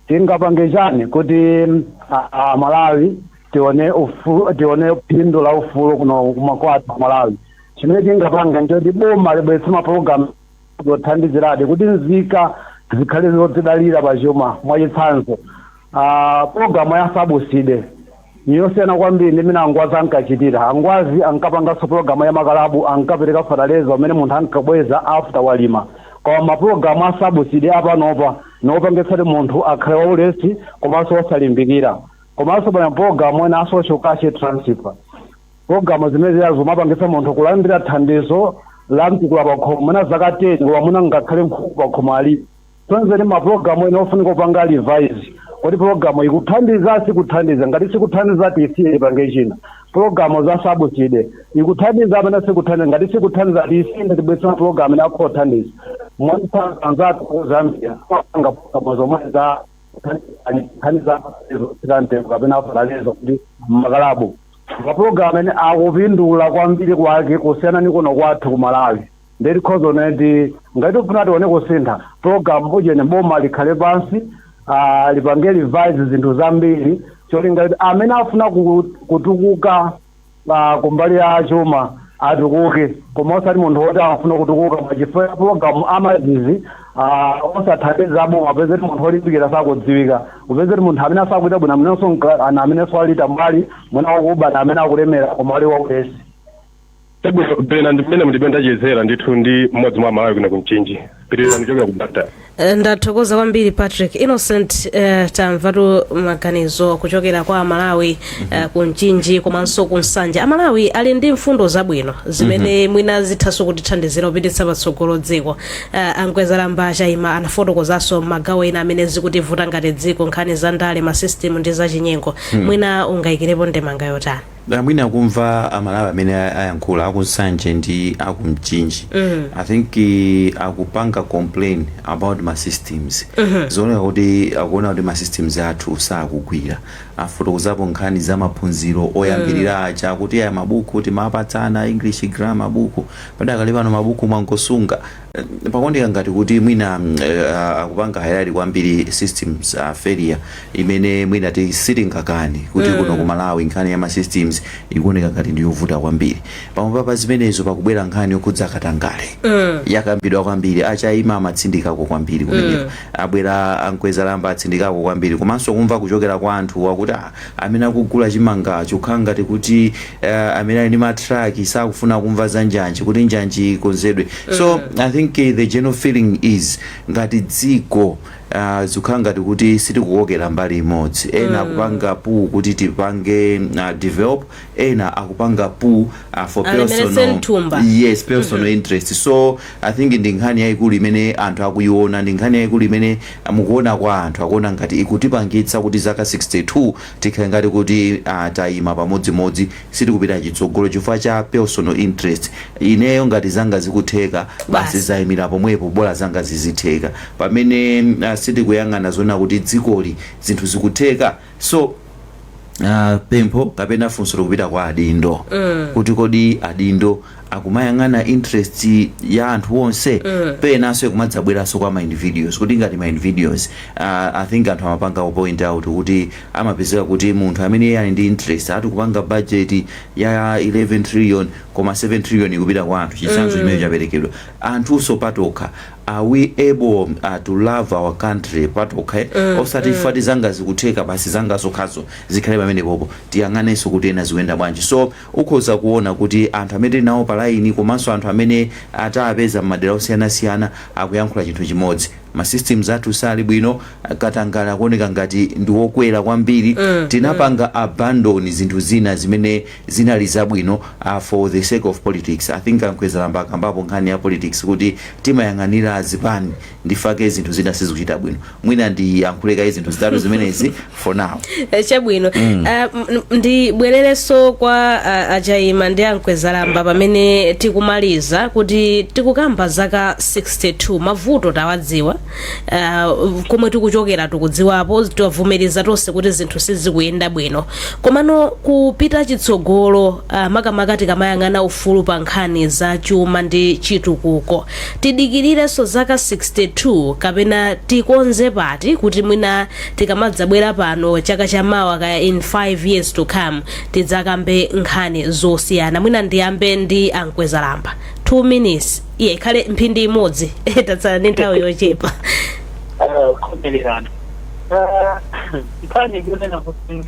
Tingapange chani kuti Malawi tione ufulu, tione phindu la ufulu kuno kumakwathu Malawi? Chimene tingapange nchoti boma libweretse mapulogalamu zothandiziradi kuti nzika zikhale zodzidalira pachuma. Mwachitsanzo, pologalamu ya subsidy niyosiyana kwambiri ndi imene angwazi ankachitira. Angwazi ankapanganso pologalamu ya makalabu, ankapereka fertilizer umene munthu ankabweza after walima, koma mapulogalamu a subsidy apanopa niopangitsati munthu akhale waulesi komanso osalimbikira. Komanso pana pologalamu ena a social cash transfer, pologalamu zimene ziyazo zimapangitsa munthu kulandira thandizo la mtukula pakhomo mwina zaka 10, koma mwina ngakhale nkhuku pakhomo alipo. Tonzeni mapulogalamu ena ofunika kupanga revise kuti pologalamu ikuthandiza, sikuthandiza. Ngati sikuthandiza, tisiye, ipange china. Pologalamu za subsidy ikuthandiza amene sikuthandiza? Ngati sikuthandiza, tisiye, tibwetse mapulogalamu ene akuthandiza. Mwachitsanzo, anzathu ku Zambia amapanga pologalamu zomwe za nkhani za zotsika mtengo kapena fertilizer kuti makalabu, mapulogalamu amene akupindula kwambiri kwake kusiyana ni kuno kwathu ku Malawi. Ndeti khoza kuti ngati tifuna tione kusintha, pologalamu ujene boma likhale pansi, lipange revise zinthu zambiri, cholinga kuti amene afuna kutukuka kumbali ya chuma atukuke, koma osati munthu woti afuna kutukuka mwachifukwa pologalamu amazizi osathandiza boma, upeze munthu olimbikira sakudziwika, upeze munthu amene asakuita bwino, amenenso ana amenenso alita mbali mwina wakuba na amene akulemera koma ali waulesi. Chabwino, Bena, ndi mmene mundipenda ndachezera ndithu ndi mmodzi mwa Amalawi kuno kumchinji. Pitirira ndichokera ku Blantyre. Ndathokoza kwambiri, Patrick. Innocent, tamvatu maganizo kuchokera kwa Amalawi ku Mchinji komanso ku Nsanje. Amalawi ali ndi mfundo zabwino zimene mwina zithanso kutithandizira kupititsa patsogolo dziko. Ankwezalamba Chaima anafotokozanso magawo ena amene zikutivuta ngati dziko, nkhani za ndale, ma system ndi zachinyengo. Mwina ungayikirepo ndemanga yotani? Mwina kumva Amalawi amene ayankhula akunsanje ndi akumchinji, I think akupanga complain about ma systems. Zooneka kuti akuona kuti ma systems athu sakugwira. Afotokozapo nkhani za maphunziro oyambirira aja kuti aya mabuku timapatsana, English grammar buku, padakali pano mabuku mwangosunga. Pakuoneka ngati kuti mwina akupanga highlight kwambiri systems failure imene mwina sitingakani kuti kuno ku Malawi nkhani ya ma systems ikuoneka ngati ndiyovuta kwambiri. Pamwe pa zimenezo pakubwera nkhani yokhudza katangale, yakambidwa kwambiri. Achaima amatsindikako kwambiri kumeneko, abwera Ankwezalamba atsindikako kwambiri, komanso kumva kuchokera kwa anthu wakuti amene akugula chimanga chokhala ngati kuti amene ali ndi matraki sakufuna kumva za njanji, kuti njanji ikonzedwe. So I think the general feeling is ngati dziko zikukhala ngati kuti sitikukokera mbali imodzi. Ena akupanga pull kuti tipange develop, ena akupanga pull for alemeretse personal mthumba. Yes, personal interest. So I think ndi nkhani yayikulu imene anthu akuiona, ndi nkhani yayikulu imene mukuona kwa anthu akuona ngati ikutipangitsa kuti zaka 62 tikhale ngati kuti tayima pamodzimodzi, sitikupita chitsogolo chifukwa cha personal interest. Ineyo ngati zanga zikutheka, basi, Basi. zayimira pomwepo, bola zanga zizitheka, pamene sitikuyang'ana zona kuti dzikoli zinthu zikutheka. So pempho kapena funso likupita kwa adindo kuti kodi adindo akumayang'ana interest ya anthu onse, penanso ikumadzabweranso kwa ma individuals, kuti ngati ma individuals, I think anthu amapanga point out kuti amapezeka kuti munthu amene ali ndi interest ati kupanga budget ya 11 trillion koma 7 trillion ikupita kwa anthu, chitsanzo chimene chaperekedwa. Anthunso patokha, are we able to love our country patokha, eh? Osati fati zanga zikutheka basi, zanga zokhazo zikhale pamene popo, tiyang'anenso kuti ena zikuyenda bwanji. So ukhoza kuona kuti anthu amene tili nawo pa line komanso anthu amene atapeza m'madera osiyanasiyana akuyankhula chinthu chimodzi: ma systems athu sali bwino, katangale akuoneka ngati ndi wokwera kwambiri, tinapanga abandon zinthu zina zimene zinali zabwino for the sake of politics. I think Ankwezalamba akambapo nkhani ya politics kuti timayang'anira zipani, ndifake zinthu zina sizikuchita bwino. Mwina ndiyankhuleka zinthu zitatu zimenezi for now. Chabwino. Ndibwererenso kwa Achaima ndi Ankwezalamba pamene tikumaliza kuti tikukamba zaka 62, mavuto tawadziwa, komwe tikuchokera tikudziwapo, tavomereza tonse kuti zinthu sizikuyenda bwino. Komano kupita chitsogolo, makamaka tikamayang'ana ufulu pa nkhani za chuma ndi chitukuko, tidikirirenso zaka 62 kapena tikonze pati kuti mwina tikamadzabwera pano chaka chamawa kaya in 5 years to come tidzakambe nkhani zosiyana? Mwina ndiyambe ndi Ankwezalamba, 2 minutes, iye ikhale mphindi imodzi, tatsala ndi nthawi yochepa. Khomererana nkhani ikunena kuti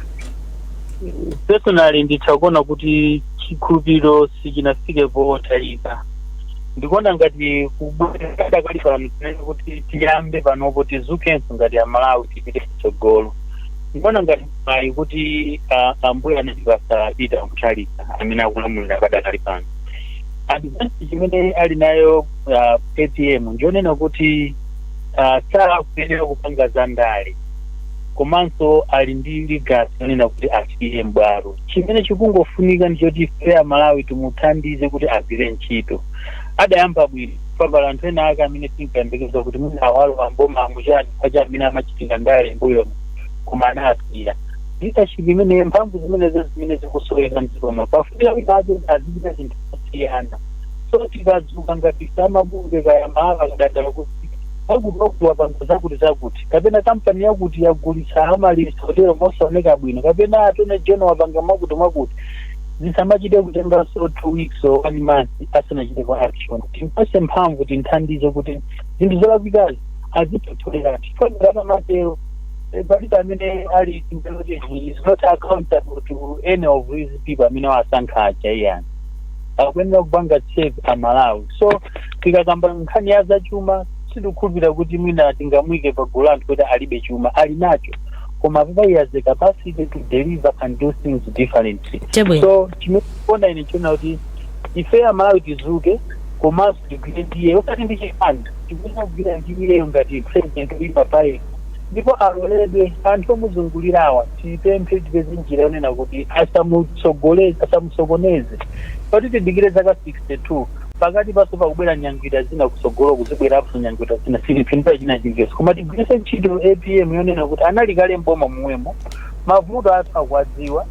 personally nditha kuona kuti chikhulupiriro sichinafike potayika. Ndikuona ngati kubwera kali pano tinene kuti tiyambe panopo, tizukenso ngati Amalawi, tipite kutsogolo. Ndikuona ngati mayi kuti Ambuye anatipasa Peter Mutharika amene akulamulira padakali pano. Advantage chimene ali nayo APM ndionena kuti sakuyenera kupanga za ndale, komanso ali ndi legacy yonena kuti asiye m'bwalo. Chimene chikungofunika ndichoti ife Amalawi timuthandize kuti agwire ntchito. Adayamba bwino, pabala anthu ena ake amene tinkayembekeza kuti mwina awalo amboma amuchani pacha amene amachitika ndale mbuyomo, koma anasiya leadership imene mphamvu zimenezo zimene zikusoweka mdzikomo. Pafunika kuti azo azichita zinthu zosiyana. So tikadzuka ngati samabunge kaya maala kadandala kuti akuti wakuti wapanga zakuti zakuti, kapena kampani yakuti yagulitsa Amaryllis Hotel mosaoneka bwino, kapena Attorney General wapanga mwakuti mwakuti, zisamachite kutenganso 2 weeks or one month asanachite kwa action. Timpase mphamvu, tinthandize kuti zinthu zolakwikazi azipotolera. Chifukwa amatero, palibe amene ali kuti he is not accountable to any of these people amene wasankha aja iyani. Akuyenera kupanga serve Amalawi. So tikakamba nkhani ya zachuma, sitikukhulupirira kuti mwina tingamwike pa gulu anthu kuti alibe chuma. Ali nacho, koma papa he has the capacity to deliver and do things differently. So chimene kuona ine chiona kuti ife Amalawi tizuke komanso tigwire ndiye, osati ndi chipani, tikuyenera kugwira ndiyeyo ngati president uyima paye, ndipo aloledwe anthu omuzungulirawa, tipemphe, tipeze njira yonena kuti asamutsogoleze, asamusokoneze. Pati tidikire zaka 62, pakati paso pakubwera nyangwira zina kutsogolo, kuzibwerapo nyangwira zina, silipindula china chilichonse. Koma tigwiritse ntchito APM yonena kuti anali kale mboma momwemo. Mavuto athu akuwadziwa,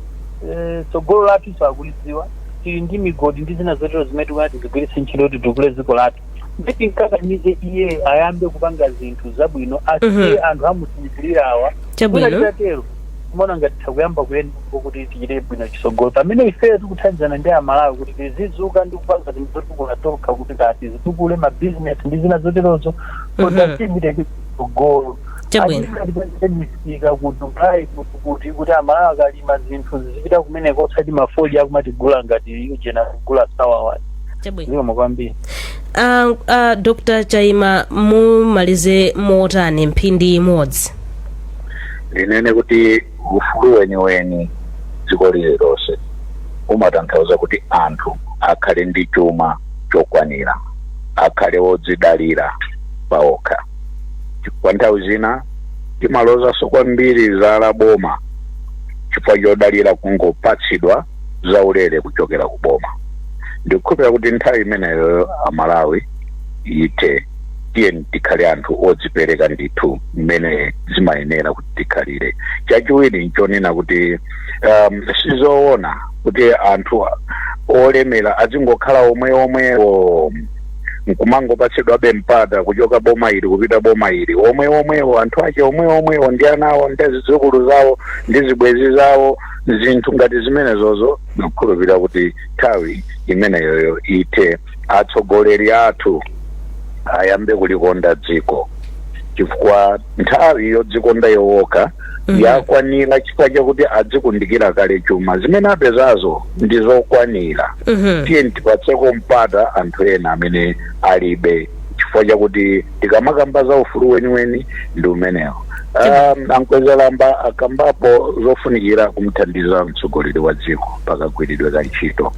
tsogolo lathu akulidziwa. Tili ndi migodi ndi zina zotero zimene tikunati tigwiritse ntchito kuti titukule dziko lathu. Nditi nkakamize iye ayambe kupanga zinthu zabwino, asiye anthu amusinjirirawa. Titatero, kumaona ngati takuyamba kuyenda kuti tichite bwino chitsogolo, pamene ifeyo tikuthandizana ndi Amalawi kuti tizizuka ndi kupanga zinthu zotukula tokha, kuti kati zitukule mabizinesi ndi zina zoterozo, kuti chitsogolo. Misika ku Dubai, kuti Amalawi akalima zinthu zizipita kumeneko, osati mafodya akumatigula ngati ujena kugula sawawa. Zikomo kwambiri. Dr Chaima, mumalize motani mphindi imodzi? Ndinene kuti ufulu weniweni dziko lililonse umatanthauza kuti anthu akhale ndi chuma chokwanira, akhale wodzidalira paokha. Chifukwa nthawi zina timalozanso kwambiri zala boma chifukwa chodalira kungopatsidwa zaulere kuchokera ku boma. Ndikukhulupirira kuti nthawi imeneyo Amalawi ite, tiye tikhale anthu odzipereka ndithu mmene zimayenera kuti tikhalire. Chachiwiri nchonena kuti sizoona kuti anthu olemera azingokhala omwe omwewo nkumangopatsidwabe mpata kuchoka boma ili kupita boma ili, omwe omwewo, anthu ake omwe omwewo ndi anawo ndi zidzukulu zawo ndi zibwenzi zawo, zinthu ngati zimenezozo. Ndikukhulupirira kuti nthawi imeneyoyo ite, atsogoleri athu ayambe kulikonda dziko, chifukwa nthawi yodzikonda yowoka yakwanira, chifukwa chakuti adzikundikira kale chuma, zimene apezazo ndi zokwanira. Tiye tipatseko mpata anthu ena amene alibe, chifukwa chakuti tikamakamba za ufulu weniweni ndi umenewo. Ankwezalamba akambapo zofunikira kumthandiza mtsogoleri wa dziko pakagwiridwe ka ntchito.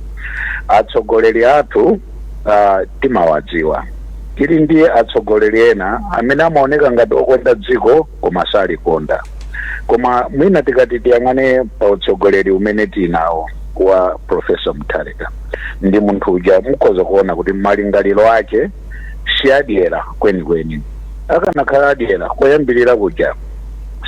Atsogoleri athu timawadziwa. Tili ndi atsogoleri ena amene amaoneka ngati okonda dziko koma salikonda. Koma mwina tikati tiyang'ane pa utsogoleri umene tinawo wa Professor Mutharika, ndi munthu uja mukhoza kuona kuti malingaliro ake si adyera kwenikweni. Akanakhala adyera koyambirira kuja,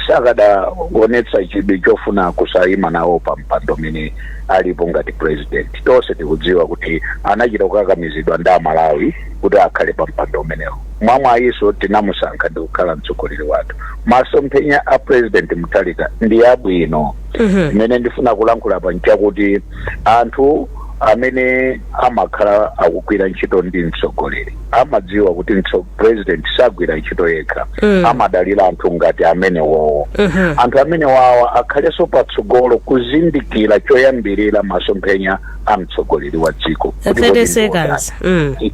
sakadaonetsa chidwi chofuna kusayima nawo pa mpando umene alipo ngati president. Tonse tikudziwa kuti anachita kukakamizidwa ndi Amalawi kuti akhale pa mpando umenewo. Mwamwayiso tinamusankha ndi kukhala mtsogoleri wathu. Masomphenya a President Mutharika ndi abwino. Imene ndifuna kulankhula pa nchakuti anthu amene amakhala akugwira ntchito ndi mtsogoleri amadziwa kuti president sagwira ntchito yekha. Amadalira anthu ngati amene wowo. Anthu amene wawa akhalenso patsogolo kuzindikira choyambirira masomphenya a mtsogoleri wa dziko kuti 30 kodi ndi seconds.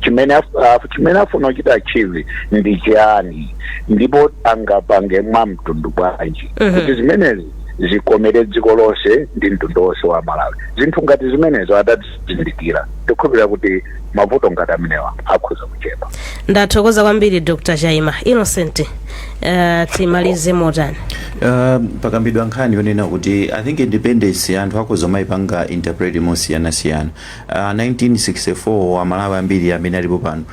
Chimene afuna kuchita achieve ndi chiyani, ndipo angapange mwa mtundu bwanji kuti zimenezi zikomere dziko lonse ndi mtundu wonse wa Malawi. Zinthu ngati zimenezo atazindikira, ndikukhulupirira kuti mavuto ngati amenewa akhoza kuchepa. Ndathokoza kwambiri, Dr Chaima. Innocent, timalize motani? Pakambidwa nkhani yonena kuti I think independence anthu akhoza mayipanga interpret mosiyanasiyana. 1964 Amalawi ambiri amene alipo pano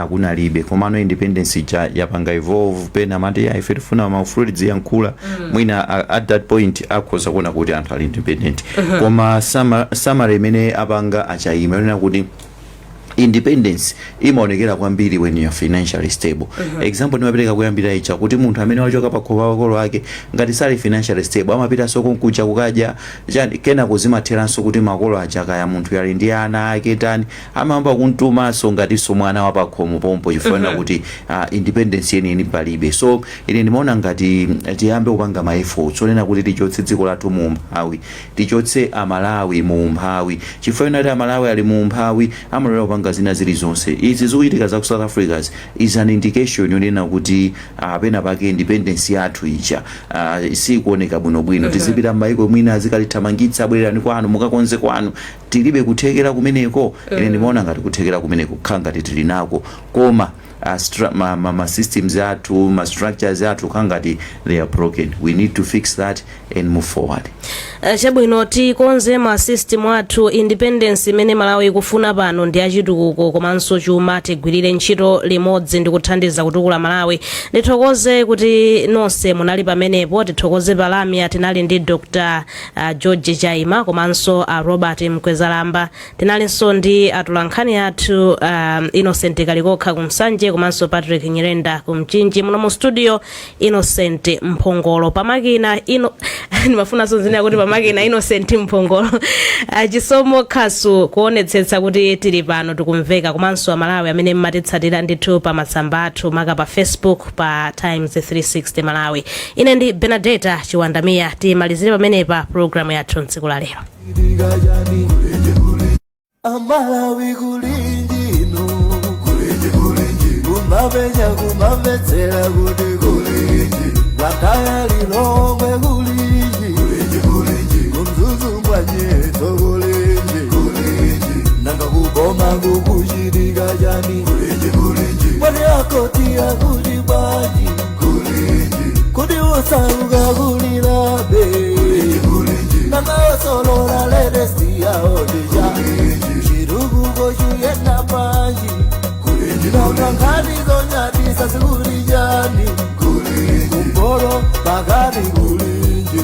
kunalibe, komano independence ija yapanga evolve. Pena amati, "Ya, ife tifuna maufulu, tidziyankhula." Mwina at that point akhoza kuona kuti anthu ali independent. Koma summary imene apanga achaima yonena kuti independence imaonekera kwambiri when you are financially stable. Example ndimapereka kuyambira icha kuti munthu amene wachoka pa khomo makolo ake, ngati sali financially stable, amapitanso konkuja kukadya chani, kenako zimatheranso kuti makolo aja, kaya munthu ali ndi ana ake tani, amayamba kumtumanso ngatinso mwana wa pakhomo pompo, chifukwa kuti independence yeniyeni palibe. So ine ndimaona ngati tiyambe kupanga ma efforts onena kuti tichotse dziko lathu mu umphawi, tichotse Amalawi mu umphawi, chifukwa ena kuti Amalawi ali mu umphawi amalolera kupanga zina zilizonse. Izi zikuchitika za ku South Africa is an indication yonena kuti pena pake independence yathu ija sikuoneka bwinobwino. Tizipita m'mayiko mwina azikalithamangitsa, "Bwererani kwanu, mukakonze kwanu." Tilibe kuthekera kumeneko? Ine ndimaona ngati kuthekera kumeneko kukhala ngati tili nako, koma ma systems athu, ma structures athu kukhala ngati they are broken. We need to fix that and move forward. Chabwino, tikonze ma system athu. Independence imene Malawi ikufuna pano ndi achitukuko komanso chuma. Tigwirire ntchito limodzi ndi kuthandiza kutukula Malawi. Ndithokoze kuti nonse munali pamenepo. Tithokoze palamya, tinali ndi Dr George Chaima komanso Robert Mkwezalamba. Tinalinso ndi atolankhani athu Innocent Kalikokha kumsanje komanso Patrick Nyirenda kumchinji. Muno mu studio, Innocent Mphongolo pamakina. Ino ndimafunanso zina kuti pamakina Innocent Mphongolo, Chisomo Khasu kuonetsetsa kuti tili pano, tikumveka, komanso Amalawi amene mmatitsatira ndithu pa masamba athu, maka pa Facebook pa Times 360 Malawi. Ine ndi Benadeta Chiwandamiya. Timalizire pamenepa programu yathu mtsiku la lero. Kulijani Amalawi, kulinjino kumapenya kumamvetsera kuti kulinji Blantyre, Lilongwe kulinji, kuMzuzu mwanyeto kulinji, nanga kuboma kukuchitika chani? Mwati akoti akuti bwanji? Kuti usauka kulilabe, nanga osolola latest yaodija chitukuko chuyenda panji? Nanga nkhani zonyadisa zikuli chani? Kumporo pakati kulinji,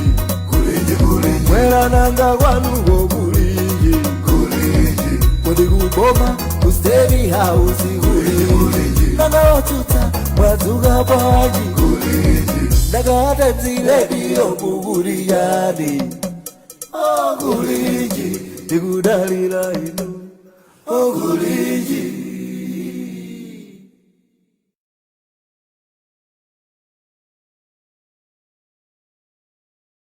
mwera nanga kwanuko kulinji? Kuti kuboma ku State House kulinji, nanga otsutsa mwadzuka bwanji? Nanga Times Radio kukuli chani? Okulinji, tikudalira inu, okulinji.